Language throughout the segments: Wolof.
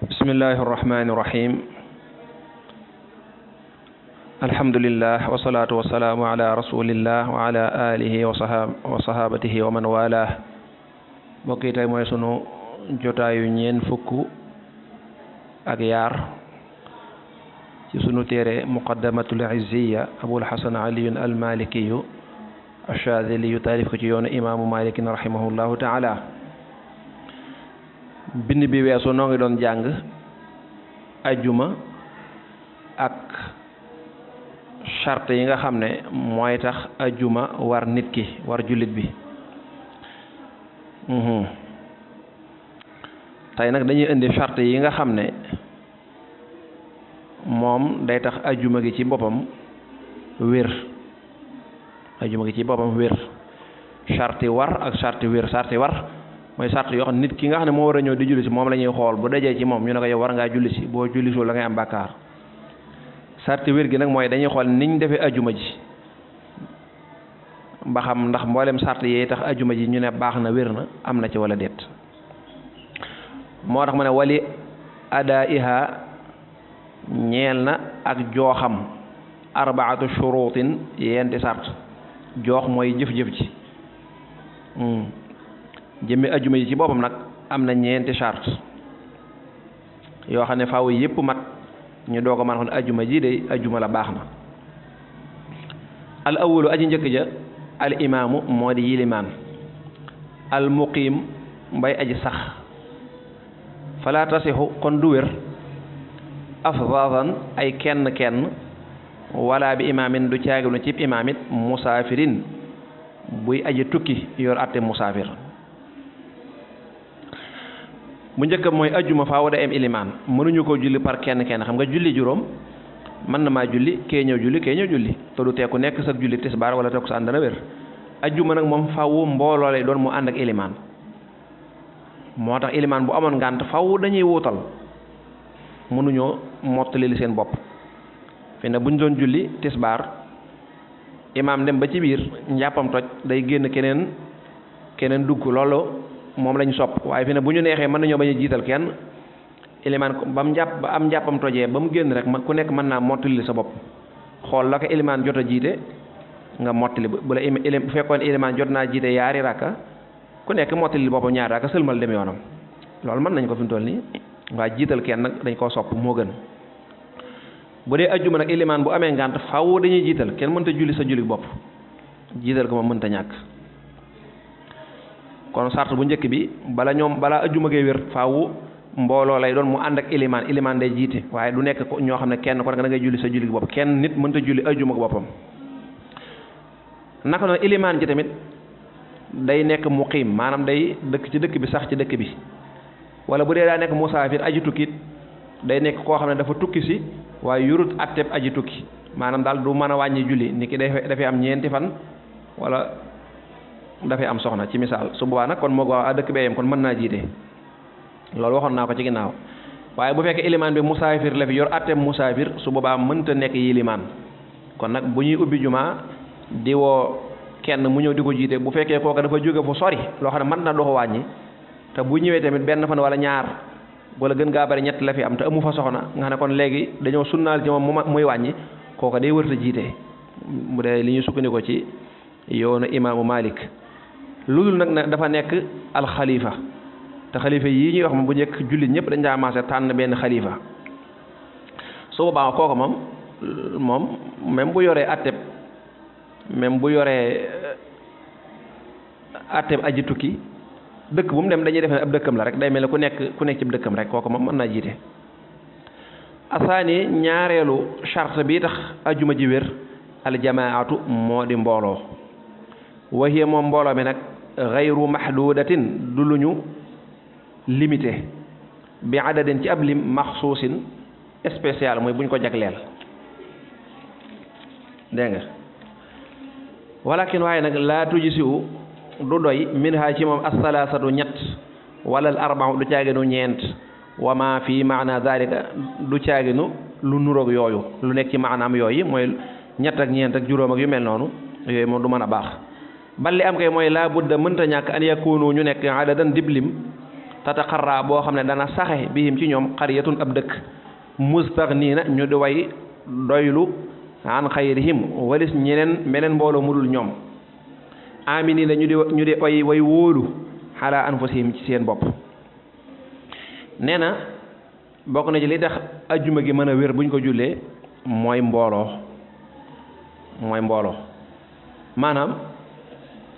bismillahi irrahmani irrahim alhamdulillah wasalaatu wasalaamu ala rasulillah wa ala alihi wa sahabatihi wa man wala mbokk yi tey mooy sunu jotaayu ñeen fukk ak yaar ci sunu téere muqaddamatul izziya abul hasan aliyun almalikiyu ashadiliyu taalif ko ci yoonu imaamu malikin rahimahullahu taala bind bi weesu noo ngi doon jàng ajjuma ak charte yi nga xam ne mooy tax ajjuma war nit ki war jullit bi tey nag dañuy indi charte yi nga xam ne moom day tax ajjuma gi ci boppam wér ajjuma gi ci boppam wér charte war ak charte wér charte war mooy charte yoo xam nit ki nga xam ne moo war a ñëw di julli si moom la ñuy xool bu dajee ci moom ñu ne ko yow war ngaa julli si boo julli sul la ngay am bàkkaar charte wér gi nag mooy dañuy xool niñ defee ajjuma ji ba xam ndax mboolem charte yi tax ajjuma ji ñu ne baax na wér na am na ci wala déet moo tax ma ne wali adaiha ñeel na ak jooxam arbaatu shurutin yenti charte joox mooy jëf-jëf ji jëmmi ajjuma ji ci boppam nag am na ñeenti charte yoo xam ne faaw yépp mat ñu doog a mën a xam ne ajjuma ji de ajjuma la baax na al awalu aji njëkk ja al imaamu moo di yilimaan al muqiim mbay aji sax fala tasixu kon du wér afdaadan ay kenn kenn wala bi imaamin du caaginu cib imaamit musaafirin buy aji tukki yor atte musaafir bu njëkk mooy ajjuma faaw da am ilimaan mënuñu ko julli par kenn kenn xam nga julli juróom mën na maa julli kee ñëw julli te du teeku nekk sax julli tisbaar wala teeku sa ànd dana wér ajjuma nag moom faaw mbooloo lay doon mu ànd ak ilimaan moo tax ilimaan bu amoon ngànt faaw dañuy wuutal mënuñoo mottali li seen bopp fi ne bu ñu doon julli tisbaar imaam dem ba ci biir njàppam toj day génn keneen dugg loolu moom lañ sopp waaye fi ne bu ñu neexee mën nañoo bañ a jiital kenn ilimaan ba am njàppam tojee ba mu génn rek ku nekk mën naa mottali sa bopp xool la ko ilimaan jot a jiite nga mottali bu fekkoon ilimaan jot naa jiite yaari rakka ku nekk mottali boppam ñaari rakka sëlmal dem yoonam loolu mën nañ ko fi mu toll nii waaye jiital kenn nag dañ koo sopp moo gën bu dee ajjuma nag ilimaan bu amee ngànt faaw dañuy jiital kenn mënta julli sa julli bopp jiital ko moom mënta ñàkk kon sart bu njëkk bi balaa ajjuma gee wér faaw mbooloo lay doon mu ànd ak ilimaan day jiite waaye du nekk ñoo xam ne kenn ko da ngay julli sa julli bopp kenn nit mënta julli ajjuma ko boppam naka noonu ilimaan ji tamit day nekk muqiim maanaam day dëkk ci dëkk bi sax ci dëkk bi wala bu dee daa nekk musaafir aji tukkit day nekk koo xam ne dafa tukki si waaye yurut atteb aji tukki maanaam daal du mën a wàññi julli nit ki dafay am ñeenti fan wala dafay am soxna ci misaal su boobaa nag kon moo ko dëkk bee yam kon mën naa jiite loolu waxoon naa ko ci ginnaaw waaye bu fekkee ilimaan bi musaafir la fi yor atteb musaafir su boobaa mënta nekk yilimaan kon nag bu ñuy ubbi jumaa di woo kenn mu ñëw di ko jiite bu fekkee kooka dafa jóge fu sori loo xam ne mën na dox wàññi te bu ñëwee tamit benn fan wala ñaar wala gën gaa bari ñett la fi am te amu fa soxna nga xam ne kon léegi dañoo sunnaal ci moom muy wàññi kooka day wërta jiite bu dee li ñu sukkandikoo ci yoonu imaamu Malik lu dul nag dafa nekk alxalifa te xalifa yii ñuy wax moom bu njëkk jullit ñëpp dañ daa maase tànn benn xalifa su boobaa kooka moom même bu yoree atteb aji tukki dëkk bu mu dem dañuy def ne ab dëkkam la rek day mel ne ku nekk ci dëkkam rek kooku moom mën naa jiite asaani ñaareelu charte bi tax ajjuma ji wér aljamaatu moo di mbooloo wahiya moom mbooloo mi nag gayru mahdudatin du lu ñu limité bi adadin ci ab lim maxsuusin spécial mooy bu ñu ko jagleel dégg nga walakin waaye nag laa tujisiwu du doy min ha ci moom asalaasatu ñett wala al arbau du caaginu ñeent wa ma fi maana dalika du caaginu lu nuroog yooyu lu nekk ci maanaam yooyu mooy ñett ak ñeent ak juróom ak yu mel noonu yooyu moom du mën a baax balli am kay mooy laa budda mënta ñàkk an yakunu ñu nekk adadan diblim tataqarra boo xam ne dana saxe bihim ci ñoom qaryatun ab dëkk mustaghniina ñu di way doylu an xayrihim walis ñeneen meneen mbooloo mu dul ñoom aminiina ñu di way wóolu ala anfusihim ci seen bopp. nee na bokk na ci li tax ajjuma gi mën a wér buñ ko jullee mooy mbooloo maanaam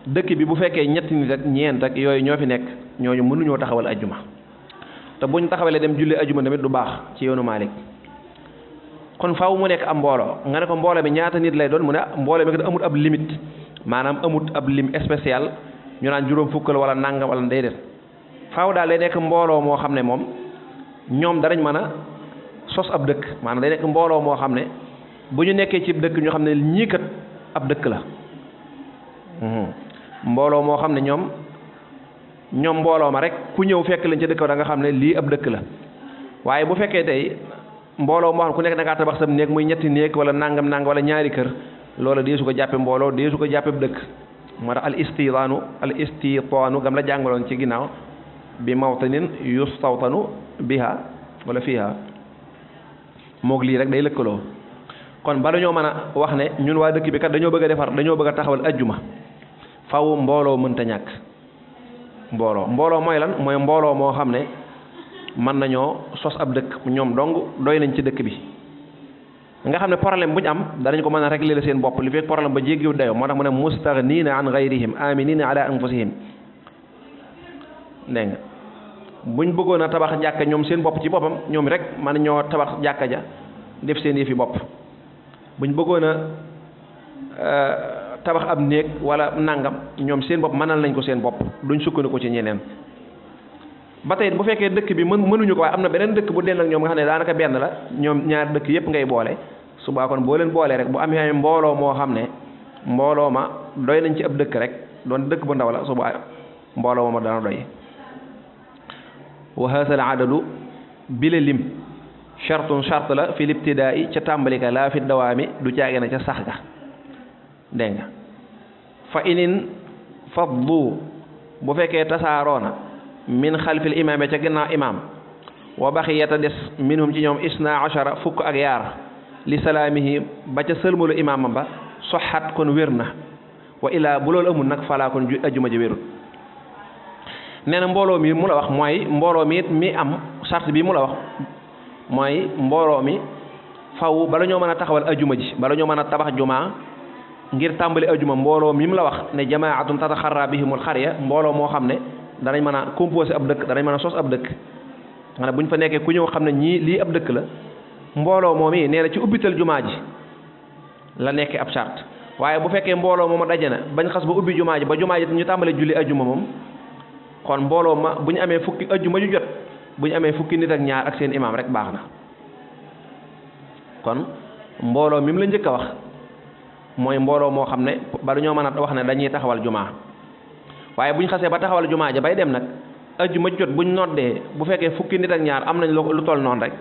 dëkk bi bu fekkee ñetti nit ak ñeent ak yooyu ñoo fi nekk ñooñu mënuñoo taxawal ajjuma te buñ taxawalee dem jullee ajjuma tamit du baax ci yoonu Maalik kon faaw mu nekk am mbooloo nga ne ko mbooloo bi ñaata nit lay doon mu ne mbooloo bi kat amut ab limite maanaam amut ab lim spécial ñu naan juróom fukk la wala nangam wala déedéet faaw daal day nekk mbooloo moo xam ne moom ñoom danañ mën a sos ab dëkk maanaam day nekk mbooloo moo xam ne bu ñu nekkee ci dëkk ñu xam ne ñii kat ab dëkk la mbooloo moo xam ne ñoom mbooloo ma rek ku ñëw fekk lañ ca dëkk da nga xam ne lii ab dëkk la waaye bu fekkee tey mbooloo moo xam ku nekk da ngaa tabax sam néeg muy ñetti néeg wala nangam wala ñaari kër loola dee su ko jàppe mbooloo dee su ko jàppe dëkk moo tax al istitaanu gam la jàngaloon ci ginnaaw bi mawtanin yustawtanu biha wala fiha moog lii rek day lëkkaloo kon ba dañoo mën a wax ne ñun waa dëkk bi kat dañoo bëgg a dañoo bëgg a taxawal ajjuma faw mbooloo mënta ñàkk mbooloo mooy lan mooy mbooloo moo xam ne mën nañoo sos ab dëkk ñoom dong doy nañ ci dëkk bi nga xam ne problème bu ñu am danañ ko mën a régler la seen bopp li fekk problème ba jéggiwu dayoo moo tax mu ne mustaghniina an gayrihim aminina ala anfusihim dégg nga buñ bëggoon a tabax jàkka ñoom seen bopp ci boppam ñoom rek mën ñoo tabax jàkka ja def seen yëfi bopp buñ bëggoon a tabax ab néeg wala nangam ñoom seen bopp mënal nañ ko seen bopp duñ sukkandiku ci ñeneen ba tey bu fekkee dëkk bi mënuñu ko waaye am na beneen dëkk bu dend ak ñoom nga xam ne daanaka benn la ñoom ñaar dëkk yëpp ngay boole subaa kon boo leen boolee rek bu amee mbooloo moo xam ne mbooloo ma doy nañ ci ab dëkk rek doon dëkk bu ndaw la subaa mbooloo ma dana doy wa haasal adadu bile lim shartun shart la fi libtidaai ca tàmbali ka laa fi dawaami du caage na ca sax ga dégg nga fa inin faddu bu fekkee tasaaroona min xalfil imaam ca ginnaaw imaam wa baxiyata des minhum ci ñoom isna achara fukk ak yaar li salaamihi ba ca sëlmalu imaama ba soxat kon wér na wa ilaa bu loolu amul nag falaa kon ajjuma ji wérul nee na mbooloo mi mu la wax mooy mbooloo mi am charte bi mu la wax mooy mbooloo mi faw bala ñoo mën a taxawal ajjuma ji bala ñoo mën a tabax jumaa ngir tàmbali ajjuma mbooloo mi mu la wax ne jamaatun tataxarra bihimul xarya mbooloo moo xam ne danañ mën a composé ab dëkk danañ mën a sos ab dëkk nga ne bu ñu fa nekkee ku ñëw xam ne ñii lii ab dëkk la mbooloo moom yi nee na ci ubbital jumaa ji la nekkee ab charte waaye bu fekkee mbooloo moom a daje na bañ xas ba ubbi jumaa ji ba jumaa ji ñu tàmbalee julli ajjuma moom kon mbooloo ma bu ñu amee fukki ajjuma ju jot bu ñu amee fukki nit ak ñaar ak seen imaam rek baax na kon mbooloo mi mu la njëkk a wax mooy mbooloo moo xam ne ba dañoo mën a wax ne dañuy taxawal jumaa waaye bu ñu xasee ba taxawal jumaa ja bay dem nag ajjuma jot bu ñu noddee bu fekkee fukki nit ak ñaar am nañ lu toll noonu rek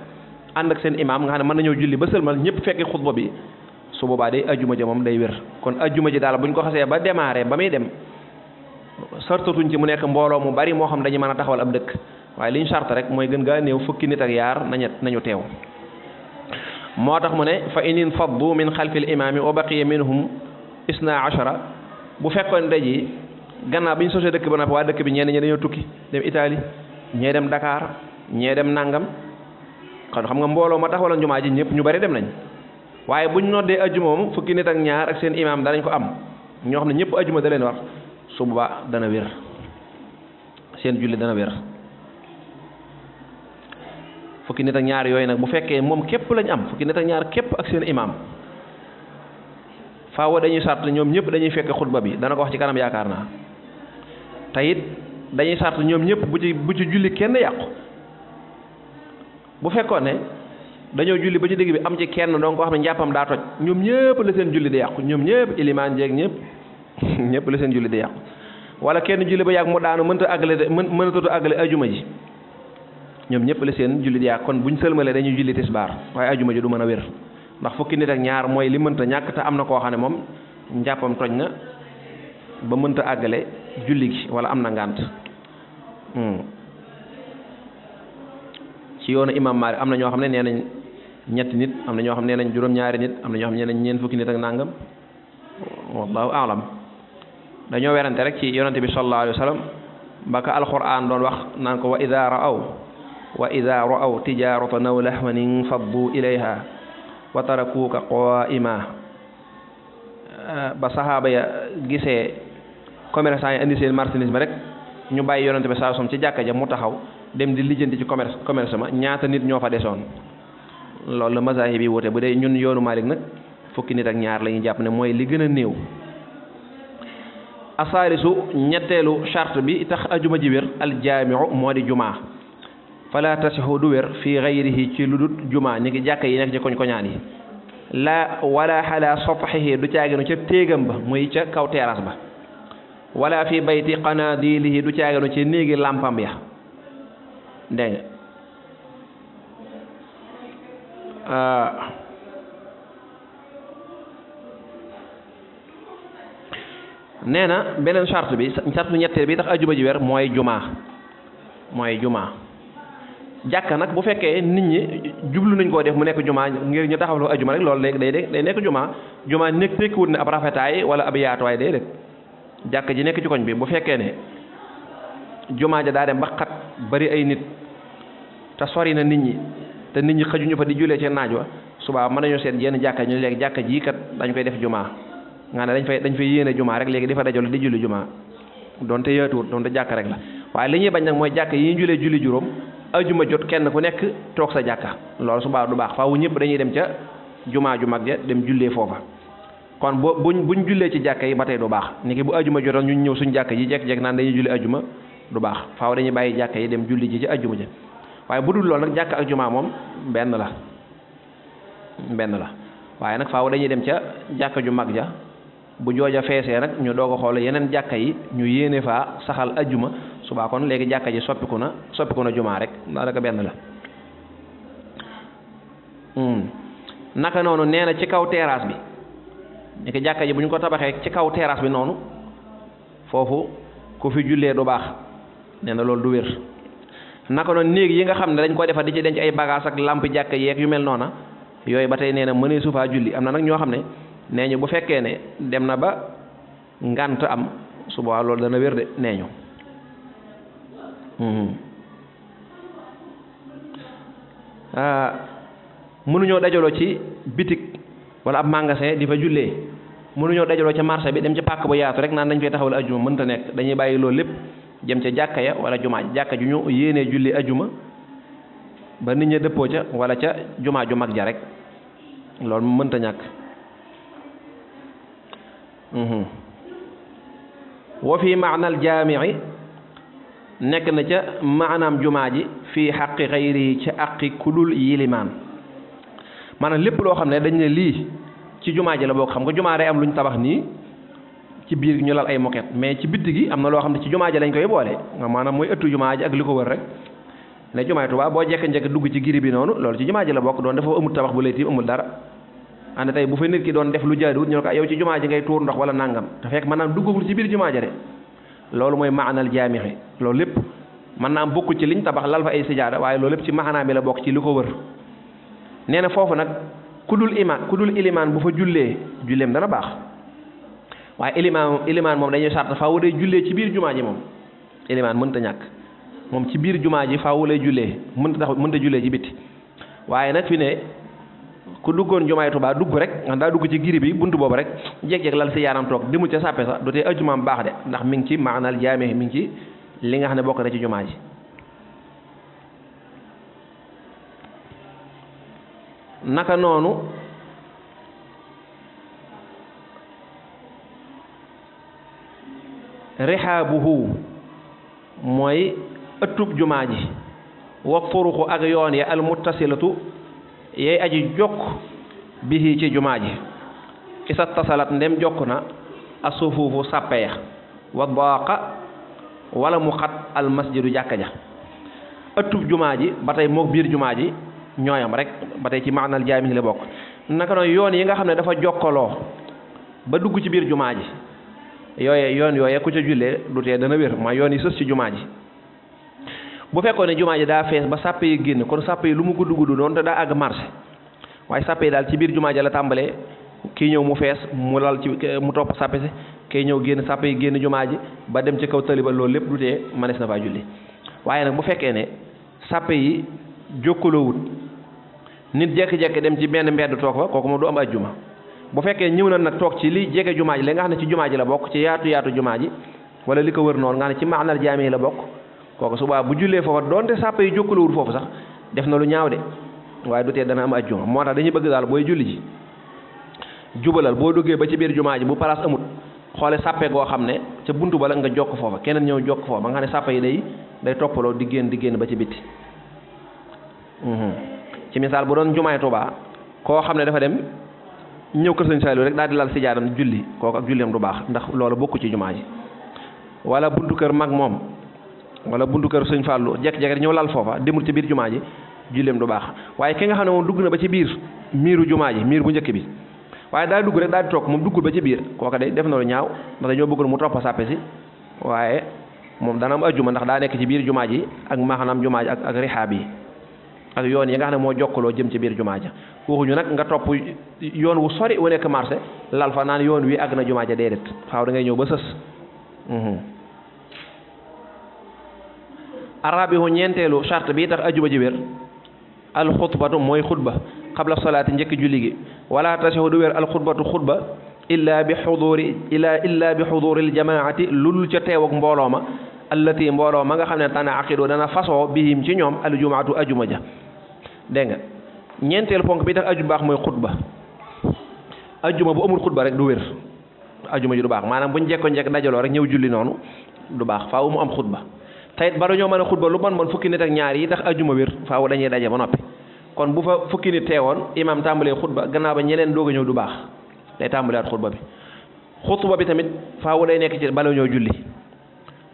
ànd ak seen imaam nga xam ne mën nañoo julli ba sëlmal ñëpp fekkee xutba bi su boobaa day ajjuma ja moom day wér kon ajjuma ji daal bu ñu ko xasee ba démarré ba muy dem sartatuñ ci mu nekk mbooloo mu bari moo xam dañuy mën a taxawal ab dëkk waaye li ñu sart rek mooy gën gaa néew fukki nit ak yaar nañu teew moo tax mu ne fa inin faddu min xalfil imaami wa baqiya minhum isna achara bu fekkoon daji gannaaw bi ñu sosee dëkk ba noppi waa dëkk bi ñenn ñi dañoo tukki dem Italie ñee dem Dakar ñee dem nangam kon xam nga mbooloo ma taxawaloon jumaa ji ñëpp ñu bari dem nañ waaye buñ noddee ajjuma moom fukki nit ak ñaar ak seen imaam danañ ko am ñoo xam ne ñëpp ajjuma da leen war su boobaa dana wér seen julli dana wér fukki nit ak ñaar yooyu nag bu fekkee moom képp lañ am fukki nit ak ñaar képp ak seen imaam faaw dañuy sart ñoom ñëpp dañuy fekk xutba bi dana ko wax ci kanam yaakaar naa te it dañuy sart ñoom ñëpp bu ci julli kenn yàqu bu fekkoon ne dañoo julli ba ci digg bi am ci kenn donc ko xam ne njàppam daa toj ñoom ñëpp la seen julli di yàqu ñoom ñëpp ilimaan jeeg ñëpp la seen julli di yàqu wala kenn julli ba yàgg mu daanu mënatatu àggale ajuma ji ñoom ñëpp la seen julli di yàqu kon buñ sëlmalee dañuy julli tisbaar waaye ajuma ji du mën a wér ndax fukki nit ak ñaar mooy li mënta ñàkk te am na koo xam ne moom njàppam toj na ba mënta àggale julli gi wala am na ngànt ci yoonu imam Malik am na ñoo xam ne nee nañ ñetti nit am na ñoo xam ne nee nañ juróom-ñaari nit am na ñoo xam ne nee nañ ñeent fukki nit ak nangam wallahu a'lam dañoo werante rek ci yonante bi sallallahu alayhi wa sallam ba ka alquran doon wax naan ko wa ida ra'aw tijaratan aw lahwan infaddu ilayha wa tarakuuka qaa'ima ba saxaaba ya gisee commerçant yi indi seen marchandise rek ñu bàyyi yonante bi saa som ci jàkka ja mu taxaw dem di lijjanti ci commerce ma ñaata nit ñoo fa desoon loolu la mazahib yi wute bu dee ñun yoonu Malik nag fukki nit ak ñaar la ñuy jàpp ne mooy li gën a néew. asaalisu ñetteelu charte bi tax ajuma ji wér aljaamiu moo di jumaa fala tasixu du wér fii gayrihi ci lu dul jumaa ñi ngi jàkka yi nekk ci koñ-koñaan yi la wala xala sotxihi du caaginu ca téegam ba muy ca kaw terrasse ba wala fi bayti qanaadilihi du caaginu ci néegi làmpam ya dégg nga nee na beneen charte bi charte ñetteel bi tax ajuma ji wér mooy jumaa jàkka nag bu fekkee nit ñi jublu nañ koo def mu nekk jumaa ngir ñu taxawloo ajuma rek loolu léegi day nekk jumaa nekk tekkiwut ne ab rafetaay wala ab yaatuwaay day rek jàkka ji nekk ci koñ bi bu fekkee ne jumaa ja daa dem ba xat bari ay nit te sori na nit ñi te nit ñi xëjuñu fa di julee ci naaj wa subaa mën nañu seet yenn jàkka ñu léegi jàkka ji kat dañ koy def jumaa nga ne dañ fay yéene jumaa rek léegi di fa dajalo di julli jumaa donte yaatuwut donte jàkka rek la waaye li ñuy bañ nag mooy jàkka yi ñu julee julli juróom ajuma jot kenn ku nekk toog sa jàkka loolu subaa du baax faaw ñëpp dañuy dem ca jumaa ju mag ja dem jullee foofa kon buñ jullee ci jàkka yi ba tey du baax ni ki bu ajuma jotoon ñu ñëw suñ jàkka yi jekk-jekk naan dañuy julli ajuma du baax faaw dañuy bàyyi jàkka yi dem julli ji ci ajuma ja waaye bu dul loolu nag jàkka ak jumaa moom benn la waaye nag faaw dañuy dem ca jàkka ju mag ja bu jooja feesee nag ñu doog a xool yeneen jàkka yi ñu yéene faa saxal ajjuma subaa kon léegi jàkka ji soppiku na jumaa rek daanaka benn la naka noonu nee na ci kaw terrasse bi ni ki jàkka ji bu ñu ko tabaxee ci kaw terrasse bi noonu foofu ku fi jullee du baax nee na loolu du wér naka noonu néeg yi nga xam ne dañ ko defar di ci denc ay bagage ak lamp jàkka yeeg yu mel noona yooyu ba tey nee na mënee su faa julli am na nag ñoo xam ne nee ñu bu fekkee ne dem na ba ngànt am suba loolu dana wér de nee ñu mënuñoo dajaloo ci bitik wala ab magasin di fa jullee mënuñoo dajaloo ca marché bi dem ci pàkk bu yaatu rek naan dañ fay taxawal ajuma mënta nekk dañuy bàyyi loolu lépp jëm ca jàkka ya wala jumaa jàkka ju ñu yéenee julli ajuma ba nit ña dëppoo ca wala ca jumaa ju mag ja rek loolu mënta ñàkk wa fi maanal jaami'i nekk na ca maanaam jumaa ji fii xaqi xayri ci aqi kulul yilimaan maanaam lépp loo xam ne dañ ne lii ci jumaa ji la bokk xam nga jumaa day am lu ñu tabax nii ci biir ñu lal ay moquette mais ci bitti gi am na loo xam ne ci jumaa ji lañ koy boole nga maanaam mooy ëttu jumaa ji ak li ko wër rek ne jumaay Tuubaa boo jekk-njekk dugg ci giri bi noonu loolu ci jumaa ji la bokk doon dafa amul tabax bu lay tiim amul dara ànd tey bu fa nit ki doon def lu jaaduwut ñu ne ko yow ci jumaa ji ngay tuur ndox wala nangam te fekk maanaam duggagul ci biir jumaa ji de loolu mooy maanal jaamixi loolu lépp mën naa am bokku ci liñ tabax lal fa ay sijaada waaye loolu lépp ci maanaa bi la bokk ci li ko wër nee na foofu nag ku dul ilimaan bu fa julleem dana baax waaye ilimaan moom dañuy sart faaw day jullee ci biir jumaa ji moom ilimaan mënta ñàkk moom ci biir jumaa ji faaw lay jullee mënta jullee ci bitti waaye nag fi ne ku duggoon jumaay Tuubaa dugg rek nga daa dugg ci giri bi buntu boobu rek jékki-jékki lal si yaanam toog demul ca sàppe sax du tee ajumaam baax de ndax mi ngi ci maanal jaame mi ngi ci li nga xam ne bokk na ci jumaa ji naka noonu rihaabuhu mooy ëttub jumaa ji wa turuqu ak yoon ya al muttasilatu yey aji jokk bihi ci jumaa ji isa tasalat ndem jokk na asufuufu sàppe ya wa daaqa wala mu xat al masjidu jàkka ja ëttub jumaa ji ba tey mook biir jumaa ji ñooyam rek ba tey ci maanal jaami la bokk naka noonu yoon yi nga xam ne dafa jokkaloo ba dugg ci biir jumaa ji yoon yooye ku ca jullee du tee dana wér mooy yoon yi sës ci jumaa ji bu fekkoon ne jumaa ji daa fees ba sàppe yi génn kon sàppe yi lu mu gudd gudd doon te daa àgg marché waaye sàppe yi daal ci biir jumaa ji la tàmbalee kii ñëw mu fees mu lal ci mu topp sàppe si kii ñëw génn sàppe yi génn jumaa ji ba dem ci kaw taliba loolu lépp du tee manees na faa julli waaye nag bu fekkee ne sàppe yi jokkaloowut nit jekki-jekki dem ci benn mbedd toog fa kooku moom du am ajjuma bu fekkee ñëw na nag toog ci li jege jumaa ji li nga xam ne ci jumaa ji la bokk ci yaatu jumaa ji wala li ko wër noonu nga xam ne ci maanal jaami la bokk kooku subaa bu jullee foofa doonte sàppe yi jokkalawul foofu sax def na lu ñaaw de waaye du tee dana am ajjuma moo tax dañuy bëgg daal booy julli ji jubalal boo duggee ba ci biir jumaa ji bu place amut xoole sàppe goo xam ne ca buntu ba la nga jokk foofa keneen ñëw jokk foofa ba nga xam ne sàppe yi day toppaloo di génn ba ci bitti ci misaal bu doon jumaay Tuubaa koo xam ne dafa dem ñëw kër Sëñ Saaliw rek daal di lal si jaadam julli kooku ak julleem du baax ndax loolu bokku ci jumaa ji wala buntu kër mag moom wala buntu kër Sëñ Fallu jekk-jekk ñëw lal foofa demul ci biir jumaa ji julleem du baax waaye ki nga xam ne moom dugg na ba ci biir miiru jumaa ji miir bu njëkk bi waaye daal dugg rek daal di toog moom duggul ba ci biir kooka day def na lu ñaaw ndax dañoo bëggoon mu topp sàppe si waaye moom dana am ajjuma ndax daa nekk ci biir jumaa ji ak maanaam jumaa ji ak rixaab yi ak yoon yi nga xam ne moo jokkaloo jëm ci biir jumaa ja waxuñu nag nga topp yoon wu sori wu nekk marché lal fa naan yoon wi àgg na jumaa ja déedéet faaw da ngay ñëw ba sës arabihu ñeenteelu charte bi tax ajjuma ji wér alxutbatu mooy xutba xabla salaati njëkk julli gi wala tasihu du wér alxutbatu xutba illa bi xuduril jamaati lul ca teew ak mbooloo ma allati mbooloo ma nga xam ne tana aqidu dana fasoo bihim ci ñoom aljumaatu ajuma ja dégg nga ñeenteelu ponk bi tax aju baax mooy xutba ajuma bu amul xutba rek du wér ajuma ji du baax maanaam buñ jekko-njekk dajaloo rek ñëw julli noonu du baax faaw mu am xutba tayit ba dañoo mën a xutba lu bon fukki nit ak ñaar yi tax ajuma wér faaw dañuy daje ba noppi kon bu fa fukki nit teewoon imam tàmbalee xutba gannaaw ba ñeneen doog a ñëw du baax day tàmbalewaat xutba bi tamit faaw day nekk ci bala ñoo julli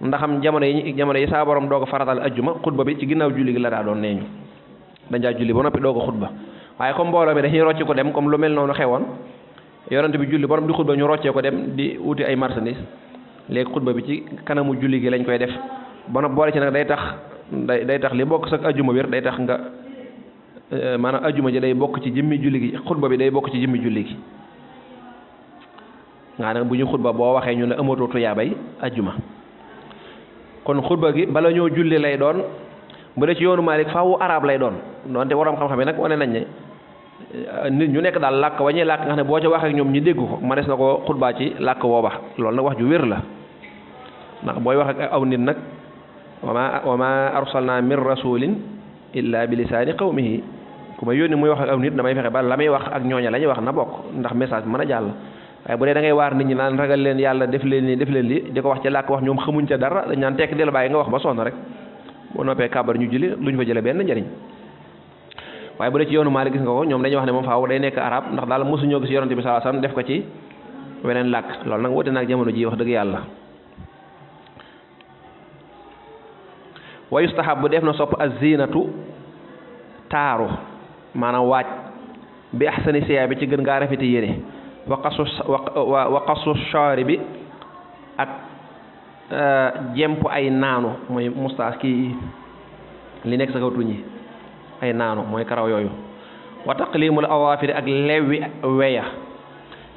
ndaxam jamono yi saa borom doog a faratal ajjuma xutba bi ci ginnaaw julli gi la daa doon nee ñu dañ daa julli ba noppi doog a xutba waaye comme mbooloo mi dañuy rocce ko dem comme lu mel noonu xewoon yonent bi julli borom di xutba ñu roccee ko dem di wuti ay marchandise léegi xutba bi ci kanamu julli gi lañ koy def ba noppi boole ci nag day tax li bokk sax ajjuma wér day tax nga maanaam ajjuma ji day bokk ci jëmmi julli gi xutba bi day bokk ci jëmmi julli gi nga nag bu ñu xutba boo waxee ñu ne amatoo tuyaabay ajjuma kon xutba gi bala ñoo julli lay doon bu dee ci yoonu Maalik faawu arab lay doon doonte waroom xam-xam yi nag wane nañ ne nit ñu nekk daal làkk wañuy làkk nga xam ne boo ca waxee ak ñoom ñu dégg ko manees na ko xutbaa ci làkk wooba loolu nag wax ju wér la ndax booy wax ak aw nit nag wa ma arsalna min rasulin illa bi lisaani qawmihi ku ma yónni muy wax ak aw nit damay fexe ba la muy wax ak ñooña la ñuy wax na bokk ndax message bi mën a jàll waaye bu dee da ngay waar nit ñi naan ragal leen yàlla def leen nii def leen li di ko wax ci làkk wax ñoom xamuñ ca dara dañ naan tekk di la bàyyi nga wax ba sonn rek boo noppee kàbbar ñu julli luñ fa jëlee benn njëriñ waaye bu dee ci yoonu Maalik gis nga ko ñoom dañuy wax ne moom faaw day nekk arab ndax daal mosuñoo gis yonante bi sallallahu alayhi wasallam def ko ci weneen làkk loolu nag wute naag jamono ji wax dëgg yàlla wa yustahabu def na sopp az-zinatu taaru maanaam waaj bi ahsani siyaa bi ci gën ngaa rafeti yére wa qasu shaari bi ak jemp ay naanu mooy moustache kii li nekk sa kaw tuñ yi ay naanu mooy karaw yooyu wa taqlimul awaafiri ak lewwi weya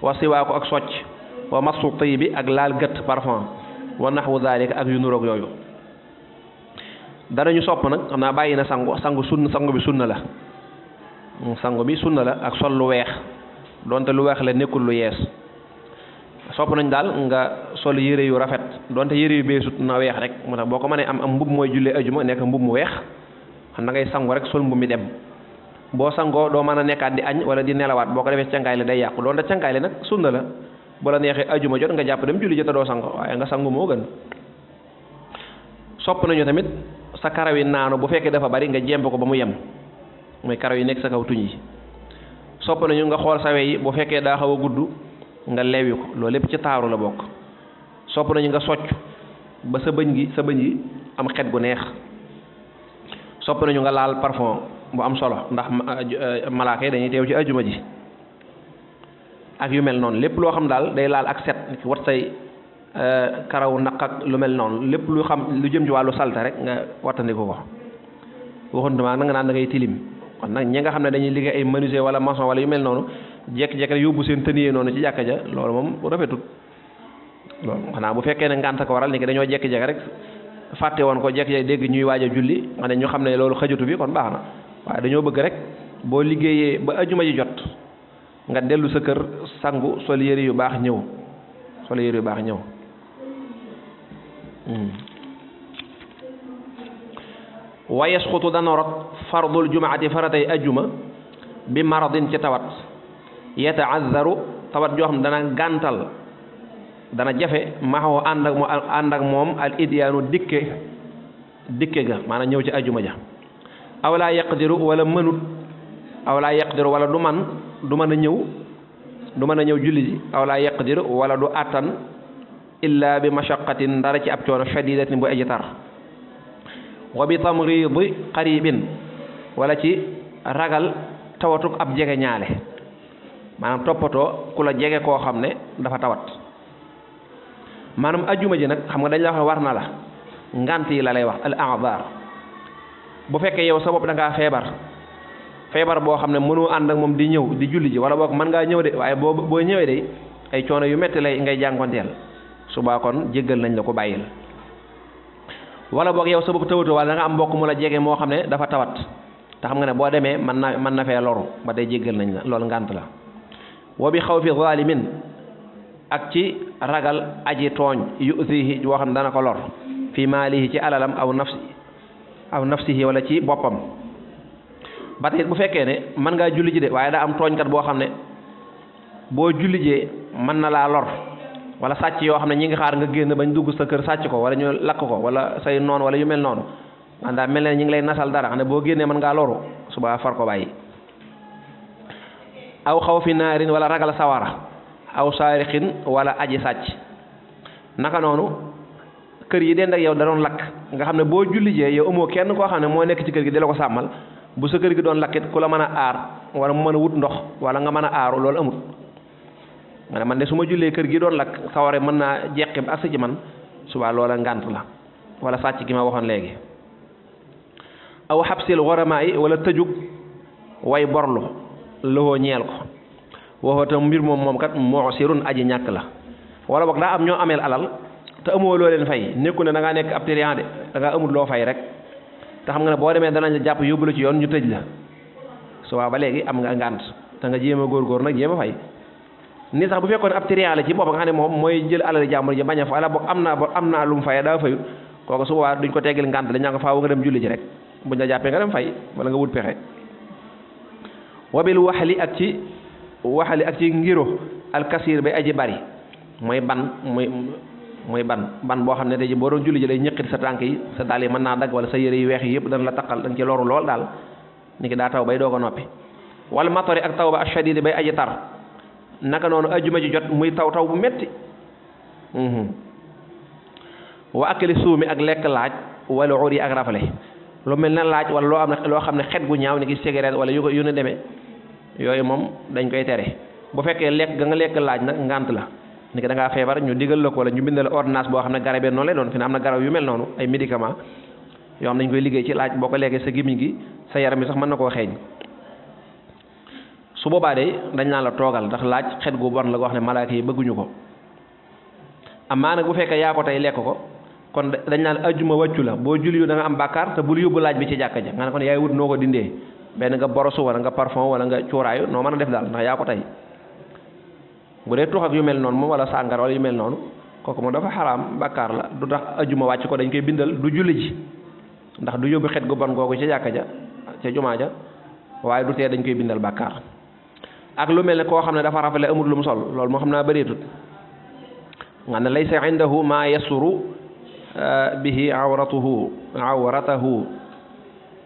wa siwaaku ak socc wa masu tiibi ak laal gët parfum wa naxwu daalika ak yu nuroog yooyu danañu sopp nag xam naa bàyyi na sangu bi sunna la sangu bi sunna la ak sol lu weex donte lu weex la nekkul lu yees sopp nañ daal nga sol yére yu rafet donte yére yu beesut na weex rek moo tax boo ko mënee am mbub mooy jullee ajuma nekk mbub mu weex xam na ngay sangu rek sol mbub mi dem boo sangoo doo mën a nekkaat di añ wala di nelawaat boo ko defee cangaay li day yàqu donte cangaay li nag sunna la bu la neexee ajuma jot nga jàpp dem julli jot a doo sango waaye nga sangu moo gën sopp nañu tamit sa karaw yi naanu bu fekkee dafa bari nga jemb ko ba mu yem mooy karaw yi nekk sa kaw tuñ yi sopp nañu nga xool sawe yi bu fekkee daa xaw a gudd nga leewi ko loolu lépp ci taaru la bokk sopp nañu nga socc ba sa bëñ yi am xet gu neex sopp nañu nga laal parfum bu am solo ndax malaaka yi dañuy teew ci ajuma ji ak yu mel noonu lépp loo xam daal day laal ak set wat say karaw naq ak lu mel noonu lépp lu xam lu jëm ci wàllu salte rek nga wattandiku ko waxuntuma na nga naan da ngay tilim kon nag ñi nga xam ne dañuy liggéey ay menuisier wala maçon wala yu mel noonu jekk-jekk rek yóbbu seen tëniyee noonu ci jàkka ja loolu moom rafetut loolu xanaa bu fekkee ne ngànt ko waral ni ki dañoo jekki-jekk rek fàtte woon ko jekk-jekk dégg ñuy waaj a julli nga ne ñu xam ne loolu xëjatu bi kon baax na waaye dañoo bëgg rek boo liggéeyee ba ajuma ji jot nga dellu sa kër sangu sol yëre yu baax ñëw sol yëre yu baax ñëw wa yasqutu dana rot fardul jumaati faratay ajuma bi maradin ci tawat yataazzaru tawat joo xam ne dana gàntal dana jafe maxoo ànd ak moom al idyaanu dikke ga maanaam ñëw ci ajuma ja aw laa yaqdiru wala mënut aw laa yaqdiru wala du mën a ñëw julli ji aw laa yaqdiru wala du attan illa bi mashaqatin dara ci ab coono shadidatin bu aji tar wa bi tamridi qaribin wala ci ragal tawatuk ab jege ñaale maanaam toppatoo ku la jege koo xam ne dafa tawat maanaam ajjuma ji nag xam nga dañ la wax war na la ngant yi la lay wax al a'dar bu fekkee yow sa bopp da ngaa feebar boo xam ne mënoo ànd ak moom di ñëw di julli ji wala boog mën ngaa ñëw de waaye boo ñëwee de ay coono yu metti lay ngay jànkonteel subaa kon jéggal nañ la ko bàyyil wala boog yow sa bopp tawatoo wala da nga am mbokk mu la jege moo xam ne dafa tawat te xam nga ne boo demee mën na fee loru ba tey jéggal nañ la loolu ngànt la wa bi xawfi zalimin ak ci ragal aji tooñ yu'zihi boo xam ne dana ko lor fi maalihi ci alalam aw nafsihi wala ci boppam ba tey bu fekkee ne mën ngaa julli ji de waaye daa am tooñkat boo xam ne boo julli jee mën na laa lor wala sàcc yoo xam ne ñi ngi xaar nga génn bañ dugg sa kër sàcc ko wala ñu lakk ko wala say noon wala yu mel noonu man daa mel ne ñi ngi lay nasal dara xam ne boo génnee mën ngaa loru suba far ko bàyyi aw xaw fi naarin wala ragal sawara aw saarixin wala aji sàcc naka noonu kër yi den ak yow da doon lakk nga xam ne boo julli jee yow amoo kenn koo xam ne moo nekk ci kër gi di la ko sàmmal bu sa kër gi doon lakkit ku la mën a aar wala mu mën a wut ndox wala nga mën a aaru loolu amut ma ne man de su ma jullee kër gi doon lakk saware mën naa jeqi ba agsi ci man suba loola ngànt la wala sàcc gi ma waxoon léegi aw xabsil xoramaa yi wala tëjug way borlu loxoo ñeel ko waxoo tam mbir moom kat moo sirun aji ñàkk la wala boog daa am ñoo ameel alal te amoo loo leen fay nekku ne da ngaa nekk ab trian de da ngaa amul loo fay rek te xam nga ne boo demee danañ la jàpp yóbbu la ci yoon ñu tëj la suba ba léegi am nga ngànt te nga jéem a góorgóor nag jéem a fay ni sax bu fekkoon ab trian la ci boppam nga xam ne moom mooy jël alal jàmbur ji bañ a fa wala boog am naa lu mu fay daa fayut kooku su boobaa duñ ko teggil ngànt dañ nga faaw nga dem julli ji rek buñ la jàppee nga dem fay wala nga wut pexe wabil waxali ak ci ngiro alkasir bay aji bari mooy ban boo xam ne tey boo doon julli ji lay ñëqit sa tànk yi sa dàll yi mën naa dagg wala sa yére yu weex yi yëpp dana la taqal danga ci loru lool daal ni ki daa taw bay doo ko noppi wala matori ak taw ba ashadidi bay aji tar naka noonu ajjuma ji jot muy taw bu metti wa akali suumi ak lekk laaj wala ur yi ak rafale lu mel na laaj wala loo xam ne xet gu ñaaw ni ki cigarette wala yu ne demee yooyu moom dañ koy tere bu fekkee lekk ga nga lekk laaj nag ngant la ni ki da ngaa feebar ñu digal la ko wala ñu bindal ordonnance boo xam ne garab yi noonu lay doon fi ne am na garab yu mel noonu ay médicament yoo xam ne dañ koy liggéey ci laaj boo ko lekkee sa gémmiñ gi sa yaram bi sax mën na koo xeeñ su boobaa de dañ naan la toogal ndax laaj xet gu bon la goo xam ne malaaka yi bëgguñu ko amaa nag bu fekkee yaa ko tey lekk ko kon dañ naan ajjuma wàccu la boo julli da nga am bàkkaar te bul yóbbu laaj bi ci jàkka ja nga ne kon yaay wut noo ko dindee benn nga borosu wala nga parfum wala nga cuuraayu noo mën a def daal ndax yaa ko tey bu dee tux ak yu mel noonu moom wala sàngar wala yu mel noonu kooku moom dafa xaraam bàkkaar la du tax ajjuma wàcc ko dañ koy bindal du julli ji ndax du yóbbu xet gu bon googu ca jàkka ja ca jumaa ja waaye du tee dañ koy bindal bàkkaar ak lu mel ne koo xam ne dafa rafale amul lu mu sol loolu moo xam naa bëreetut nga ne laysa indahu ma yasuru bihi awratahu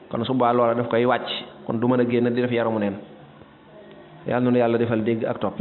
kon suba loola daf koy wàcc kon du mën a génn di def yaramu neen yàlla noonu yàlla defal dégg ak topp